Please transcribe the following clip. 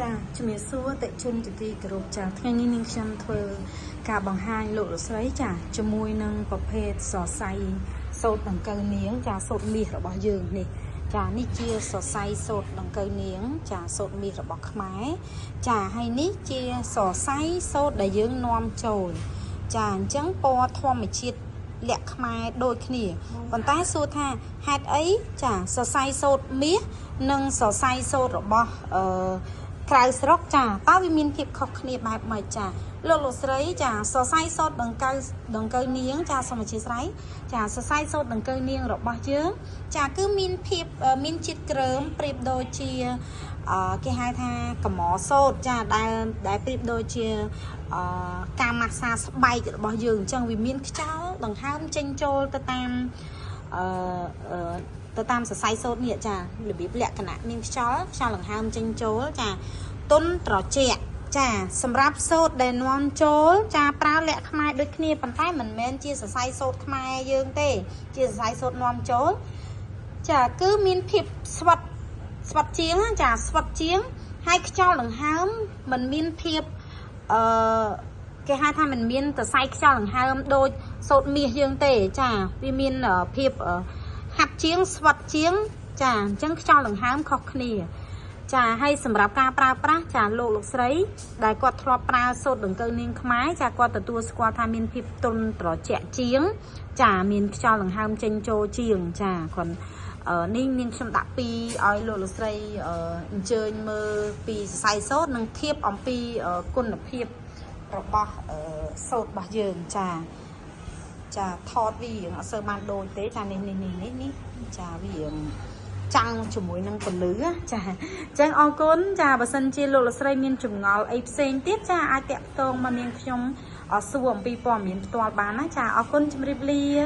ចាជំរាបសួរអតិជនជាទីគោរពចាថ្ងៃនេះនាងខ្ញុំធ្វើការបង្ហាញលោកលោកស្រីចាជាមួយនឹងប្រភេទសរសៃសូត្រដង្កូវនាងចាសូត្រមាសរបស់យើងនេះចានេះជាសរសៃសូត្រដង្កូវនាងចាសូត្រមាសរបស់ខ្មែរចាហើយនេះជាសរសៃសូត្រដែលយើងនាំចូលចាអញ្ចឹងពណ៌ធម្មជាតិលក្ខខ្មែរដូចគ្នាប៉ុន្តែសួរថាហេតុអីចាសរសៃសូត្រមាសនិងសរសៃសូត្ររបស់អឺក្រៅស្រុកចាតើវាមានភាពខុសគ្នាបែបម៉េចចាលោកលោកស្រីចាសរសៃសូត្រដង្កូវនាងចាសូមអធិស្ឋានចាសរសៃសូត្រដង្កូវនាងរបស់យើងចាគឺមានភាពមានជាតិគ្រើមប្រៀបដូចជាគេហៅថាកម្រសូត្រចាដែលប្រៀបដូចជាការម៉ាស្សាស្បែករបស់យើងអញ្ចឹងវាមានខ្យល់ដង្ហើមចេញចូលទៅតាមអឺទៅតាមសរសៃសូត្រនេះចារបៀបលក្ខណៈមានខ្យល់ដង្ហើមចេញចូលចាទុនត្រជាក់ចាសម្រាប់សូត្រដែលនាំចូលចាប្រើលក្ខខ្មែរដូចគ្នាប៉ុន្តែមិនមែនជាសរសៃសូត្រខ្មែរយើងទេជាសរសៃសូត្រនាំចូលចាគឺមានភាពស្វិតជាងចាស្វិតជាងហើយខ្យល់ដង្ហើមមិនមានភាពអឺគេហៅថាមិនមានសរសៃខ្យល់ដង្ហើមដូចសូត្រមាសយើងទេចាវាមានភាពហាប់ជាងស្វិតជាងចាអញ្ចឹងខ្យល់ដង្ហើមខុសគ្នាចាហើយសម្រាប់ការប្រើប្រាស់ចាលោកលោកស្រីដែលគាត់ធ្លាប់ប្រើសូត្រដង្កូវនាងខ្មែរចាគាត់ទទួលស្គាល់ថាមានភាពទន់ត្រជាក់ជាងចាមានខ្យល់ដង្ហើមចេញចូលជាងចាគាត់នេះនាងខ្ញុំដាក់ពីឲ្យលោកលោកស្រីអញ្ជើញមើលពីសរសៃសូត្រនិងធៀបអំពីគុណភាពរបស់សូត្ររបស់យើងចាចាថតវារៀងអត់សូវបានដូចទេចានេះចាវារៀងចាំងជាមួយនឹងពលឺចាអញ្ចឹងអរគុណចាបើសិនជាលោកលោកស្រីមានចម្ងល់អីផ្សេងទៀតចាអាចតាក់ទងមកនាងខ្ញុំសួរអំពីព័ត៌មានផ្ទាល់បានណាចាអរគុណជម្រាបលា។